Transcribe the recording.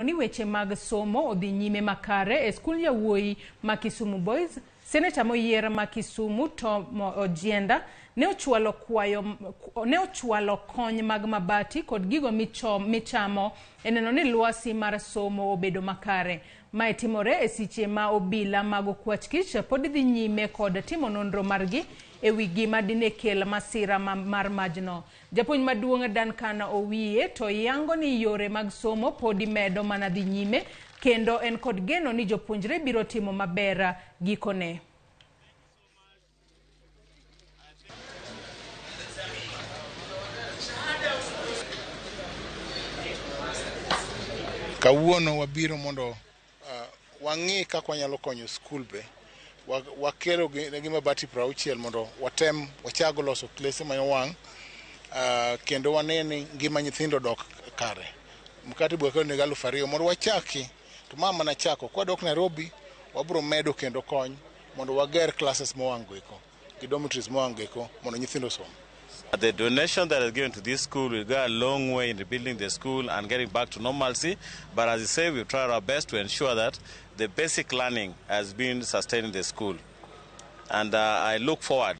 ni weche mag somo odhi nyime makare e skul yawuoyi ma Kisumu Boys. Seneta moyier ma Kisumu Tom Ojienda ne ochwalo kwayo ne ochwalo kony mag mabati kod gigo michamo e neno ni lwasi mar somo obedo makare. Mae timore e siche ma obila mag okwach kich pod dhi nyime kod timo nonro margi e wi gima dine kel masira mar majno. Japuonj maduong' Duncan Owiye to yango ni yore mag somo podi medo mana dhi nyime kendo en kod geno ni jopuonjre biro timo maber gikone. Kawuono wabiro mondo wang'i kaka wanyalo konyo skul be. Wakelo gi mabati 60 mondo watem wachag loso klese ma owang', kendo wane ni ngima nyithindo dok kare. Mkate bwe wakelo negi 2000 mondo wachaki, to ma mana chako. Kwadok Nairobi, wabiro medo kendo kony mondo wager classes mowang' go eko, gi dormitories mowang' go eko mondo nyithindo osom. The donation that is given to this school will go a long way in rebuilding the school and getting back to normalcy. But as I say, we've tried our best to ensure that the basic learning has been sustained in the school. And I look forward